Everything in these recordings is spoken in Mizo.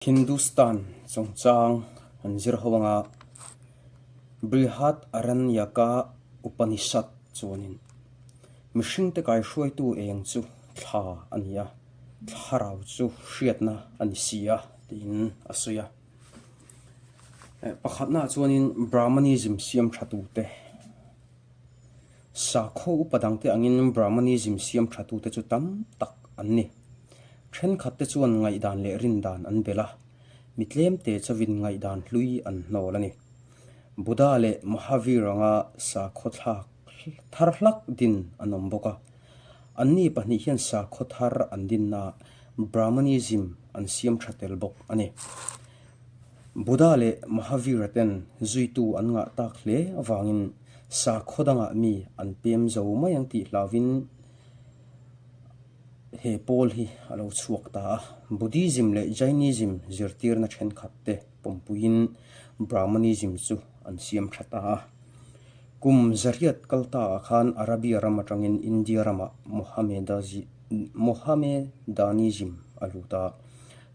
Hindustan chungchang an zir ho anga Brihad Aranyaka Upanishad chuanin mihringte kaihruaitu eng chu thla a ni a, thlarau chu hriatna a ni si a tiin a sawi a. Pakhatnaah chuanin Brahmanism siam thatute Sakhaw upa dangte angin Brahmanism siam thatute chu tam tak an ni. Thenkhatte chuan ngaihdan leh rindan an belh a, mi tlemte chauhin ngaihdan hlui an hnawl a ni. Buddha leh Mahavir anga sakhaw thlak thar hlak din an awm bawk a. Anni pahnih hian sakhaw thar an dinnaah Brahmanism an siam tha tel bawk a ni. Buddha leh Mahavira ten zuitu an ngah tak hle avangin sakhaw dangah mi an pem zo mai ang tih hlauvin He pawl hi a lo chhuak ta a, Buddhism leh Jainism zirtirna thenkhat te pawmpuiin Brahmanism chu an siam tha ta a. Kum zariat kal ta ah khan Arabia ram atangin India ramah Mohammedanism a lut a.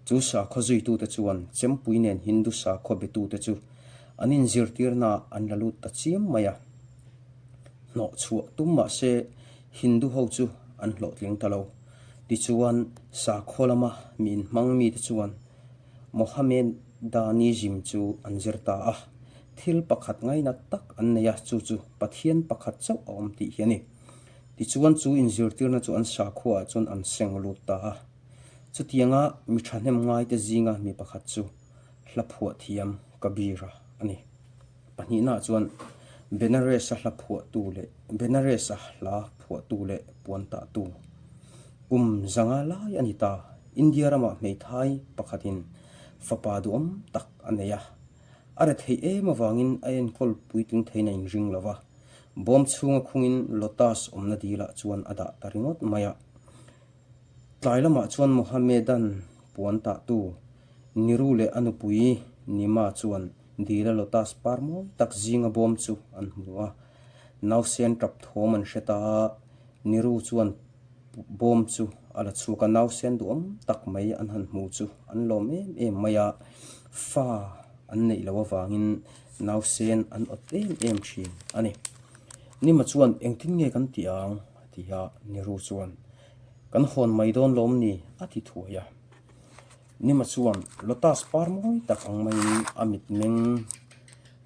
Chu sakhaw zuitute chuan chempui nen Hindu sakhaw betute chu an inzirtirnaah an la lut ta chiam mai a. Hnawh chhuah tum mah se Hindu ho chu an hlawhtling ta lo. Tichuan, sakhaw lama mi inhmang mite chuan Mohammedanism chu an zir ta a. Thil pakhat ngainat tak an nei a, chu chu Pathian pakhat chauh a awm tih hi a ni. Tichuan, chu inzirtirna chu an sakhuaah chuan an seng lut ta a. Chutianga mi thahnem ngaite zinga mi pakhat chu hla phuah thiam Kabir-a a ni. Pahnihnaah chuan Benares-a hla phuahtu leh Benares-a hla phuahtu leh puan tahtu kum zanga lai a ni ta. India ramah hmeithai pakhatin fapa duhawm tak a nei a, a retheih em avangin a enkawl puitling theiin a inring lo va, bawm chhunga khungin lotus awmna dilah chuan a dah ta ringawt mai a. Tlai lamah chuan Mohammedan puan tahtu Niru leh a nupui Nima chuan Dila lotus par mawi tak zinga bawm chu an hmu a, nausen tap thawm an hre ta a, Niru chuan bawm chu a la chhuak a, nausen duhawm tak mai an han hmu chu an lawm em em mai a, fa an neih loh avangin nausen an awt em em thin a ni. Nima chuan engtin nge kan tih ang? a ti a, Niru chuan kan hawn mai dawn lawm ni? a ti thuai a. Nima chuan lotus par mawi tak ang maiin a mitmeng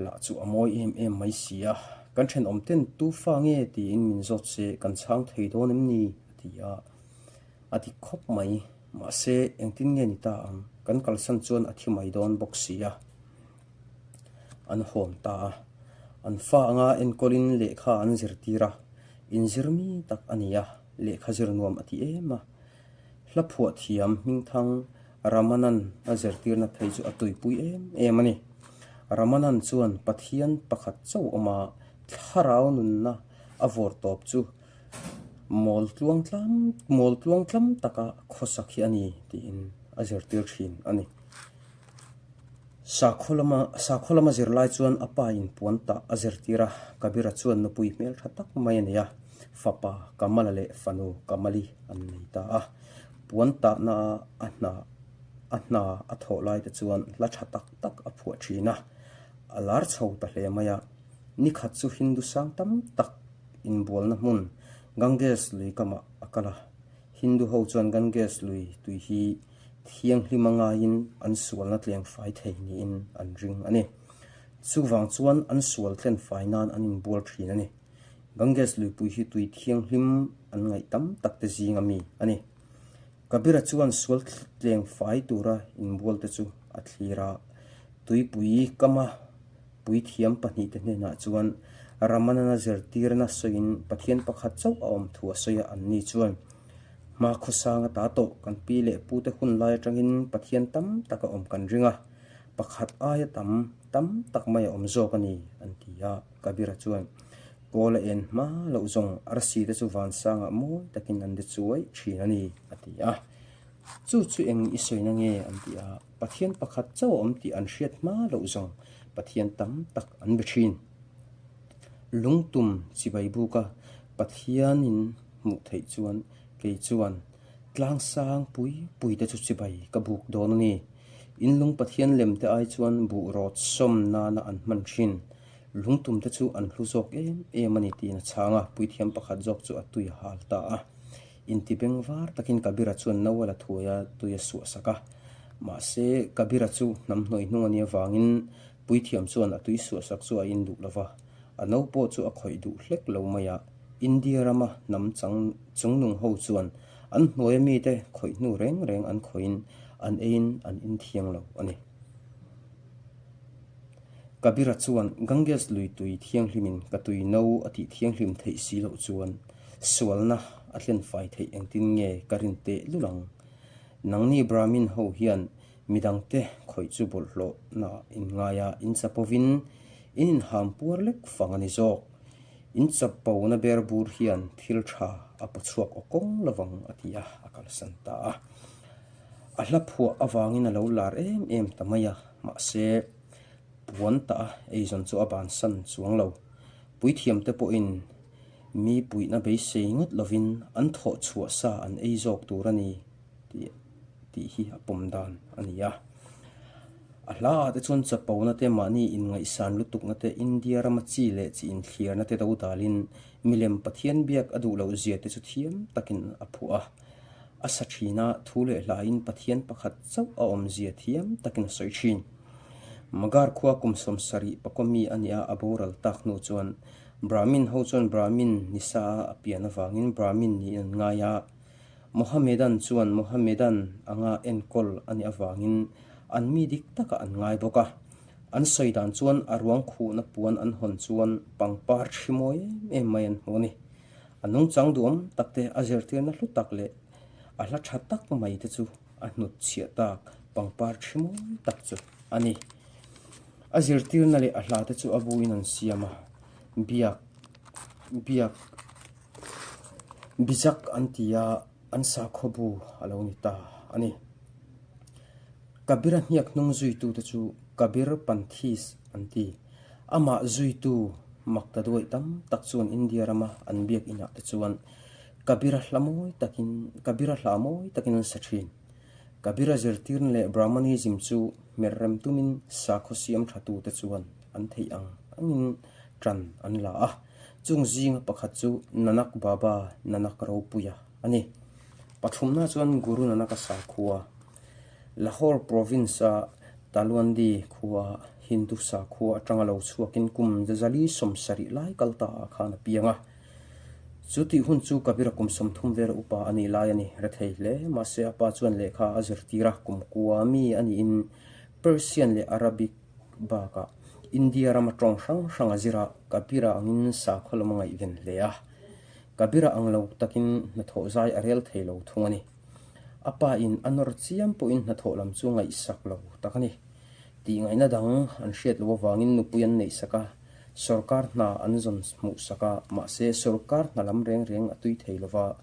lah chu a mawi em em mai si a, kan thenawm ten tu fa nge tiin min zawt se kan chhang thei dawn em ni? a ti a, a dik khawp mai. Mahse engtin nge ni ta ang, kan kalsan chuan a thi mai dawn bawk si a. An hawn ta a, an fa anga enkawlin lehkha an zirtir a, inzir mi tak a ni a, lehkha zir nuam a ti em a. Hla phuah thiam hmingthang Ramanan a zirtirna phei chu a tuipui em em a ni. Ramanan chuan Pathian pakhat chauh awma thlarau nunna a vawr tawp chu mawl tluang tlam mawl tluang tlam taka khawsak hi a ni tiin a zirtir thin a ni. Sakhaw lama sakhaw lama zirlai chuan a pa in puan tah a zirtir a, Kabira chuan nupui hmeltha tak mai a nei a, fapa Kamala leh fanu Kamali an nei ta a. Puan tahna a hna a hna a thawh lai te chuan hla tha tak tak a phuah thin a, a lar chho ta hle mai a. Nikhat chu Hindu sang tam tak inbualna hmun Ganges lui kamah a kal a, Hindu ho chuan Ganges lui tui hi Thianghlim a ngaiin an sualna tleng fai thei niin an ring a ni. Chuvang chuan an sual tlen fai nan an inbual thin a ni. Ganges luipui hi tui thianghlim an ngaih tam tak te zinga mi a ni. Kabira chuan sual tleng fai tura inbual te chu a thlir a, tuipui kama puithiam pahnihte hnenah chuan Ramanana zirtirna sawiin Pathian pakhat chauh a awm thu a sawi a, anni chuan Hma khawsang a ta tawh, kan pi leh pu te hun lai atangin Pathian tam tak a awm kan ring a, pakhat aia tam, tam tak mai a awm zawk a ni, an ti a. Kabira chuan, Kawl a en hma loh zawng arsi te chu vansangah mawi takin an de chuai thin a ni, a ti a. Chu chu eng i sawina nge? an ti a. Pathian pakhat chauh a awm tih an hriat hma loh zawng Pathian tam tak an be thin. Lungtum chibai buka Pathianin hmuh theih chuan kei chuan tlang sang pui pui te chu chibai ka buk dawn a ni. In lung Pathian lem te ai chuan buh rawt sawm nana an hman thin. Lungtum te chu an hlu zawk em em a ni tiin a chhang a, puithiam pakhat zawk chu a tui a hal ta a. Inti beng var takin Kabira chuan no a la thuai a, tui a suah sak a. Mahse, Kabira chu hnam hnuai hnung a nih avangin puithiam chuan a tui suah sak chu a in duh lo va, a no pawh chu a khawih duh hlek lo mai a. India rama hnam chang chungnung ho chuan an hnuaia mite khawih hnu reng reng an khawihin an eiin an in thiang lo a ni. Kabira chuan Ganges lui tui thianghlimin ka tui no a tih thianghlim theih si loh chuan sualna a thlen fai theih engtin nge ka rin teh lul ang. Nangni Brahmin ho hian midangte khawih chu bawlhhlawhna in ngai a, in chapovin in inham puar lek fang a ni zawk. In chapona ber bur hian thil tha a paw chhuak aw kawng lovang a ti a, a kalsan ta a. A hla phuah avangin a lo lar em em ta mai a, mahse puan tah a eizawn chu a bansan chuang lo. Puithiamte pawhin mi puihna beisei ngawt lovin an thawh chhuah sa an ei zawk tur a ni tih tih hi a pawm dan a ni a. A hla ah te chuan chapona te mahni inngaihsan lutukna te India rama chi leh chi inthliarna te do dalin milem Pathian biak a duh loh zia te chu thiam takin a phuah a. A sa thin a, thu leh hlain Pathian pakhat chauh a awmzia thiam takin a sawi thin. Magar khua kum 70 pakua mi a nih a, a boral tak hnu chuan Brahmin ho chuan Brahmin ni sa a a pian avangin Brahmin niin an ngai a. Mohammedan chuan Mohammedan anga enkawl a nih avangin an mi dik takah an ngai bawk a. An sawi dan chuan a ruang khuhna puan an hawn chuan pangpar thi mawi em em mai an hmu a ni. A nungchang duhawm tak te, a zirtirna hlu tak leh a hla tha tak mai te chu a hnut chhiah tak pangpar thi mawi tak chu a ni. A zirtirna leh a hla te chu a buin an siam a, biak biak bijak an ti a, an sakhaw bu a lo ni ta a ni. Kabira hniak hnung zuitute chu Kabir Panthis an ti. Amah zuitu makta duaih tam tak chuan India rama an biak inah te chuan Kabira hla mawi takin Kabira hla mawi takin an sa thin. Kabira zirtirna leh Brahmanism chu hmer rem tumin sakhaw siam thatute chuan an theih ang angin tan an la a. Chung zinga pakhat chu Nanak Baba Nanak Ropuia a ni. Pathumna chuan Guru Nanak-a sakhua, Lahore province-a Talwandi khua Hindu sakhua atanga lo chhuakin kum zali 70 lai kal ta ah khan a piang a. Chu tih hun chu Kabira kum 30 vela upa a nih lai a ni. Rethei hle mahse a pa chuan lehkha a zirtir a, kum kua mi a niin Persian leh Arabic bakah India rama tawng hrang hrang a zir a, Kabira angin sakhaw lam a ngaihven hle a. Kabira ang lo takin hnathawh zai a rel thei lo thung a ni. A pa in a nawr chiam pawhin hnathawh lam chu ngaihsak lo tak a ni. Tih ngaihna dang an hriat loh avangin nupui an neihsak a, sorkar hna an zawn hmuhsak a, mahse sorkar hna lam reng reng a tui thei lo va.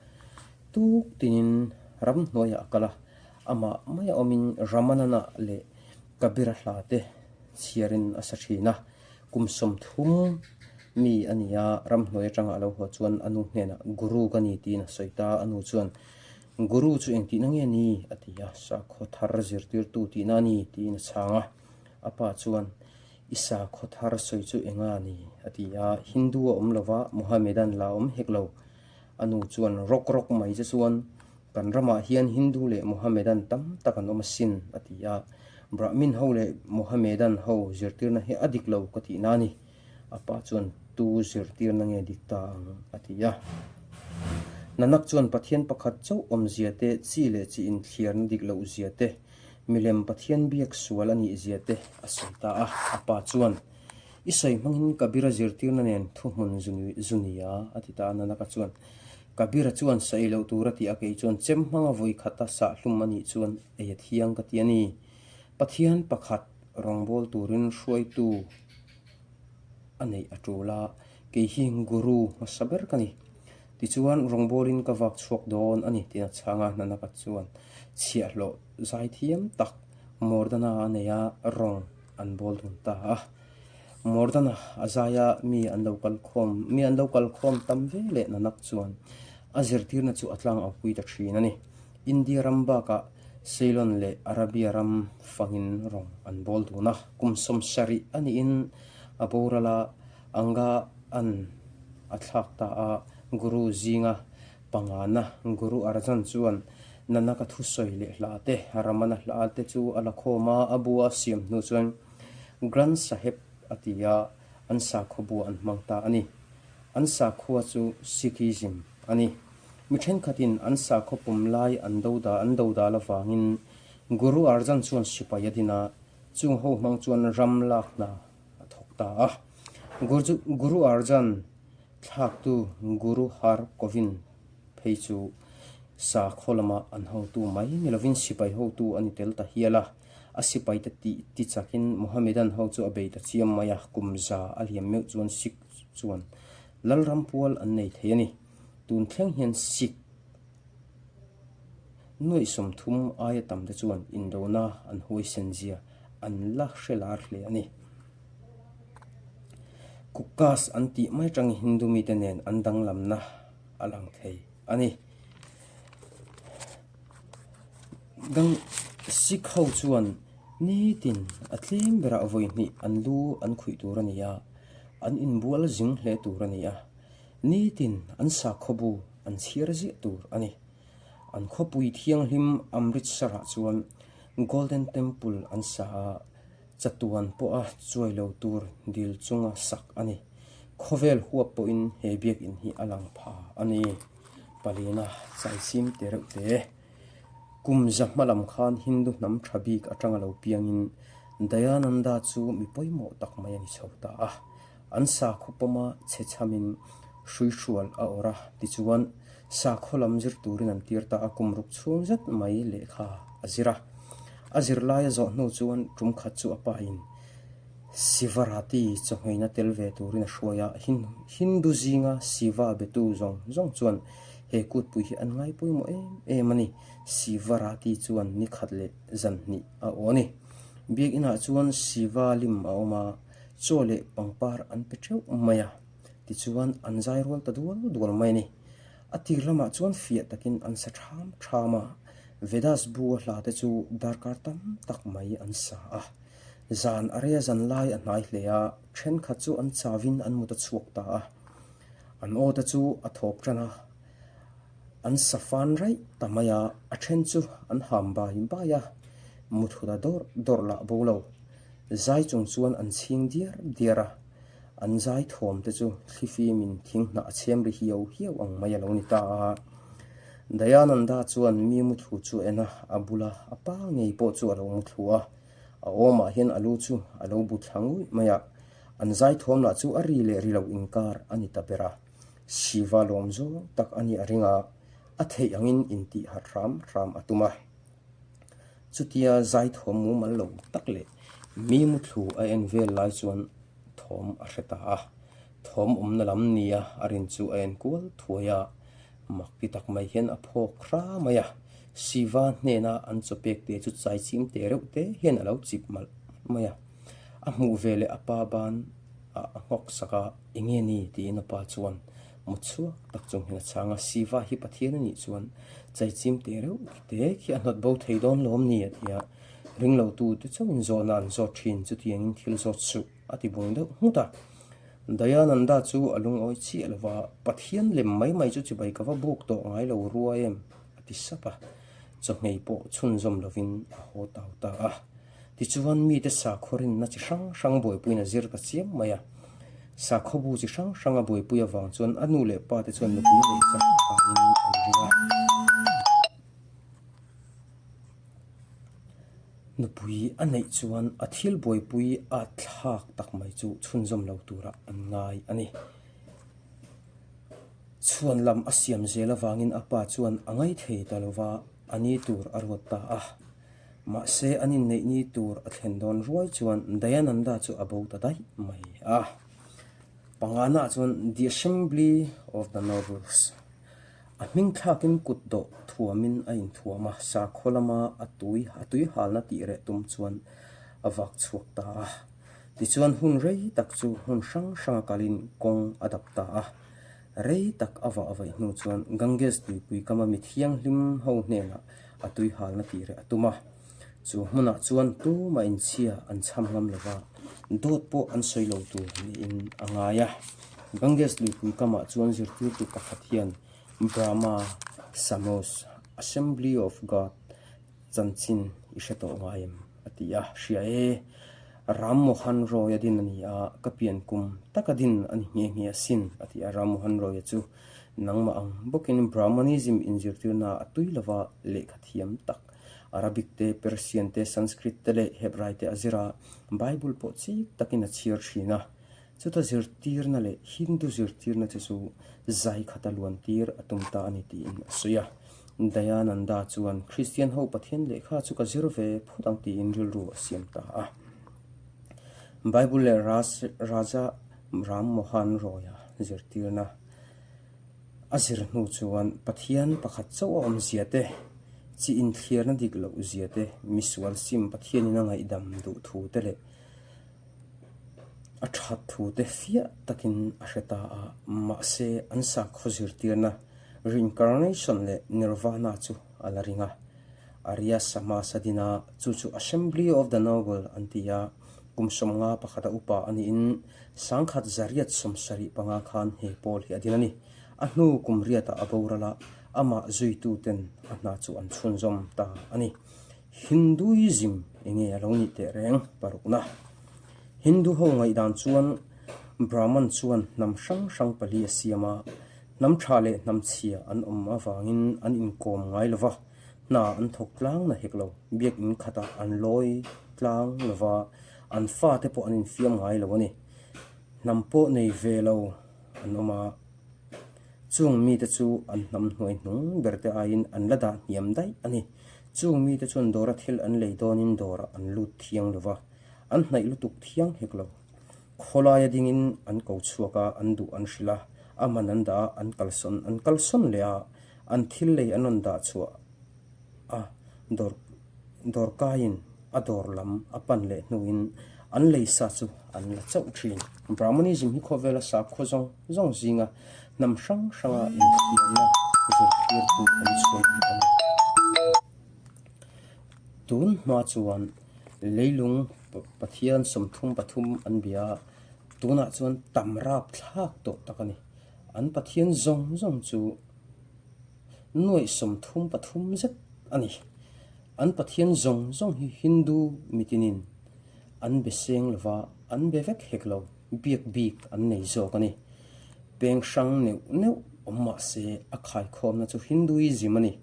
Tuk tinin ramhnuaiah a kal a, amah maia awmin Ramanana leh Kabira hla te chhiarin a sa thin a. Kum 30 mi a ni a, ramhnuai atanga a lo haw chuan a nu hnenah Guru ka ni tiin a sawi ta a, a nu chuan Guru chu engtihna nge ni? a ti a, sakhaw thar zirtirtu tihna a ni tiin a chhang a. A pa chuan I sakhaw thar sawi chu enga ni? a ti a, Hindu a awm lova, Mohammedan la awm hek lo. A nu chuan rawk rawk mai che chuan Kan ramah hian Hindu leh Mohammedan tam tak an awm asin, a ti a. Brahmin ho leh Mohammedan ho zirtirna hi a dik lo ka tihna a ni. A pa chuan tu zirtirna nge dik ta ang? a ti a. Nanak chuan Pathian pakhat chauh awmzia te, chi leh chi inthliarna dik lohzia te, milem Pathian biak sual a nihzia te a sawi ta a. A pa chuan, I sawi hmangin Kabira zirtirna nen thuhmun zu nia, a ti ta a. Nanaka chuan, Kabira chuan saih loh tur a ti a, kei chuan chem hmanga vawi khata sahhlum a nih chuan ei a thiang ka ti a ni. Pathian pakhat rawngbâwl turin hruaitu a neih a ṭul a, kei hi Guru hmasa ber ka ni. Tichuan rawngbâwlin ka vak chhuak dawn a ni tiin a chhang a, Nanaka chuan chhiahhlawh zaithiam tak Mordana a nei a, rawng an bâwl dun ta a. Mordana a zai a, mi an lo kal khawm, mi an lo kal khawm tam ve leh Nanak chuan a zirtirna chu a tlang au pui ta thin a ni. India ram bakah Ceylon leh Arabia ram fangin rawng an bawl dun a, kum 70 a niin a boral a, Anga an a thlak ta a, Guru zinga pangana Guru Arjan chuan Nanak-a thusawi leh hla te, Ramana hla te chu a la khawm a, a bua a siam hnu chuan Granth Sahib a ti a, an sakhaw bua an hmang ta a ni. An sakhua chu Sikhism a ni. Mi thenkhatin an sakhaw pawm lai an do da an do dal avangin Guru Arjan chuan sipai a din a, chung ho hmang chuan ram lak hna a thawk ta a. Guru Arjan thlaktu Guru Har Gobind phei chu sakhaw lama an hotu mai ni lovin sipai hotu a ni tel ta hial a. A sipaite tih ti chakin Mohammedan ho chu a bei ta chiam mai a, kum za a liam meuh chuan Sikh chuan Lalram pual an nei thei a ni. Tun thleng hian Sikh nuaih 30 aia tam te chuan indona an huaisen zia an la hre lar hle a ni. Kukas an tih mai atangin Hindu mite nen an danglamna a lang thei a ni. Gang Sikh ho chuan nitin a tlem berah vawi hnih an lu an khuih tur a ni a, an inbual zing hle tur a ni a, nitin an sakhaw bu an chhiar ziah tur a ni. An khawpui thianghlim Amritsar-ah chuan Golden Temple an sa a, chatuan pawha chuai lo tur dil chunga sak a ni. Khawvel huap pawhin he biakinn hi a lang pha a ni. Palina chaichim te reuh te. Kum za hma lam khan Hindu hnam tha bik atanga lo piangin Dayananda chu mi pawimawh tak mai a ni chho ta a. An sakhaw pawma chhe chhamin hruihrual a awrh a, tichuan sakhaw lam zir turin an tir ta a, kum ruk chhung zet mai lehkha a zir a. A zirlai a zawh hnu chuan tum khat chu a pain Sivarati chawhmehna tel ve turin a hruai a, Hindu zinga Siva betu zawng zawng chuan he kutpui hi an ngai pawimawh em em a ni. Sivarati chuan ni khat leh zan hnih a aw a ni. Biakinah chuan Siva lim a awm a, chaw leh pangpar an pe teuh mai a, tichuan an zai rual ta dual dual mai a ni. A tir lamah chuan fiah takin an sa ṭham ṭham a, Vedas bu a hla te chu darkar tam tak mai an sa a. Zan a rei a zan lai a hnai hle a, thenkhat chu an chavin an mut a chhuak ta a. An aw te chu a thawp tan a, an sa fan raih ta mai a, a then chu an ham bai bai a, mutthut a dawrh dawrh lah bo lo. Zai chung chuan an chhing diar diar a, an zai thawm te chu thlifimin thing hnah a chhem ri hiau hiau ang mai a lo ni ta a. Dayananda chuan mi muthlu chu a en a, a bula a pa ngei pawh chu a lo muthlu a. A awmah hian a lu chu a lo bu thla nguih mai a, an zaithawm lah chu a ri leh ri lo inkar a ni ta ber a. Shiva lawm zawng tak a nih a ring a, a theih angin intih harh hram hram a tum a. Chutia zaithawm mumal lo tak leh mi muthlu a en vel lai chuan thawm a hre ta a, thawm awmna lam nia a rin chu a en kual thuai a. Mak ti tak mai hian a phawk hra mai a, Shiva hnena an chaw pek te chu chai chim te reuh te hian a lo chip malh mai a. A hmuh ve leh a pa ban ah a nghawk sak a, Enge ni? tiin a pa chuan mut chhuak tak chung hian a chhang a, Shiva hi Pathian a nih chuan chai chim te reuh te khi a hnawt bo thei dawn lawm ni? a ti a, ringlotu te chauhin zawhna an zawt thin, chutiangin thil zawt suh a ti bung deuh nghut a. Dayananda chu a lungawi chiah lo va, Pathian lem mai mai chu chibai ka va buk tawh ngai lo rua em? a ti sap a, chawhmei pawh chhunzawm lovin a haw tau ta a. Tichuan mite sakhaw rinna chi hrang hrang buaipuiin a zir ta chiam mai a. Sakhaw bu chi hrang hrang a buaipui avang chuan a nu leh pa te chuan nupui neih chak thain an ring a. Nupui a neih chuan a thil buaipui a thlak tak mai chu chhunzawm lo turah an ngai a ni. Chhuan lam a siam zel avangin a pa chuan a ngai thei ta lo va, a ni tur a ruat ta a. Mahse an inneih ni tur a thlen dawn ruai chuan Dayananda chu a bo ta daih mai a. Pangana chuan The Assembly of the Nobles A hming thlakin kut dawh thuamin a inthuam a, sakhaw lama a tui a tui halna tih reh tum chuan a vak chhuak ta a. Tichuan hun rei tak chu hmun hrang hranga kalin kawng a dap ta a. Rei tak a vah vaih hnu chuan Ganges tuipui kama mi thianghlim ho hnenah A tuihalna tih reh a tum a. Chu hmunah chuan tumah inchhia an chham ngam lo va, dawt pawh an sawi lo tur niin a ngai a. Ganges luipui kamah chuan zirtirtu pakhat hian Brahma Samaj, Assembly of God, chanchin i hre tawh ngai em? a ti a. Hria e, Ram Mohan Roy-a din a ni a, ka pian kum taka din a ni nghe nghe asin, a ti a. Ram Mohan Roy-a chu nangmah ang bawkin Brahmanism inzirtirna a tui lova lehkha thiam tak, Arabic te, Persian te, Sanskrit te leh Hebrai te a zir a, Bible pawh chik takin a chhiar thin a. Chuta zirtirna leh Hindu zirtirna te chu zai khata luantir a tum ta a ni tiin a sawi a. Dayananda chuan Kristian ho Pathian lehkha chu ka zir ve phawt ang tiin rilru a siam ta a. Bible leh Raja Ram Mohan Roy-a zirtirna a zir hnu chuan Pathian pakhat chauh a awmzia te, chi inthliarna dik loh zia te, misual sim Pathianin a ngaihdam duh thu te leh A that thu te fiah takin a hre ta a, mahse an sakhaw zirtirna reincarnation leh nirvana chu a la ring a. Arya Samaj a din a, chu chu Assembly of the Noble an ti a, kum 50 pakhata upa a niin 10,000 zariat 75 khan he pawl hi a din a ni. A hnu kum riatah a boral a, amah zuituten a hna chu an chhunzawm ta a ni. Hinduism enge a lo nih teh reng parukna. Hindu ho ngaihdan chuan Brahman chuan hnam hrang hrang pali a siam a, hnam tha leh hnam chhia an awm avangin an inkawm ngai lo va, hna an thawk tlang na hek lo, biakin khatah an lawi tlang lo va, an fate pawh an infiam ngai lo a ni. Hnam pawh nei ve lo an awm a. Chung mite chu an hnam hnuai hnung ber te aiin an la dah hniam daih a ni. Chung mite chuan dawra thil an lei dawnin dawrah an lut thiang lo va, an hnaih lutuk thiang hek lo. Khawlaia dingin an ko chhuak a, an duh an hrilh a, a man an dah a, an kalsawn an kalsawn leh a, an thil lei an rawn dah chhuah a, dawr dawrkaiin a dawr lam a pan leh hnuin an lei sa chu an la chauh thin. Brahmanism hi khawvela sakhaw zawng zawng zinga hnam hrang hranga inthiamna zirtirtu an chhuan a ni. Tun hma chuan leilung Pathian 33 an bia a, tunah chuan tam rap thlak tawh tak a ni. An Pathian zawng zawng chu nuaih 33 zet a ni. An Pathian zawng zawng hi Hindu mitinin an be seng lova, an be vek hek lo, biak bik an nei zawk a ni. Peng hrang neuh neuh awm mah se a khaikhawmna chu Hinduism a ni.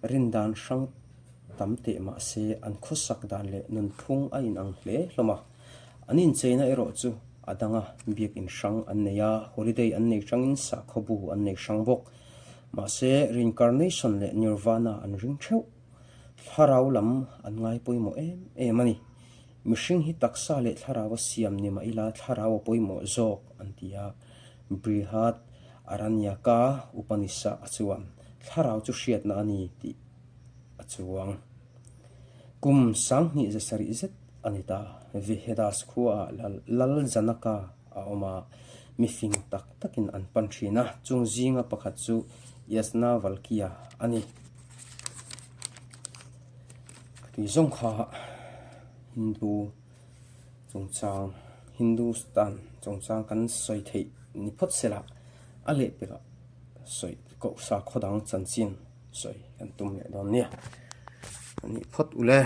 Rindan hrang tam teh mah se an khawsak dan leh nunphung a inang hle hlawm a. An incheina erawh chu a dang a, biakin hrang an nei a, holiday an nei hrangin sakhaw bu an nei hrang bawk. Mahse, reincarnation leh nirvana an ring theuh. Thlarau lam an ngai pawimawh em em a ni. Mihring hi taksa leh thlarau a siam ni mah ila thlarau a pawimawh zawk an ti a. Brihad Aranyaka Upanishad a chuan thlarau chu hriatna a ni tih a chuang. Kum 2700 zet a ni ta. Vihedas khuaah Lal Janaka a awm a, mifing tak takin an pan thin a, chung zinga pakhat chu Yajnavalkya a ni. Tui zawng kha Hindu chungchang, Hindustan chungchang kan sawi theih ni phawt se la, a lehpelh ah sawi koh sakhaw dang chanchin sawi kan tum leh dawn nia. A nih phawt ule.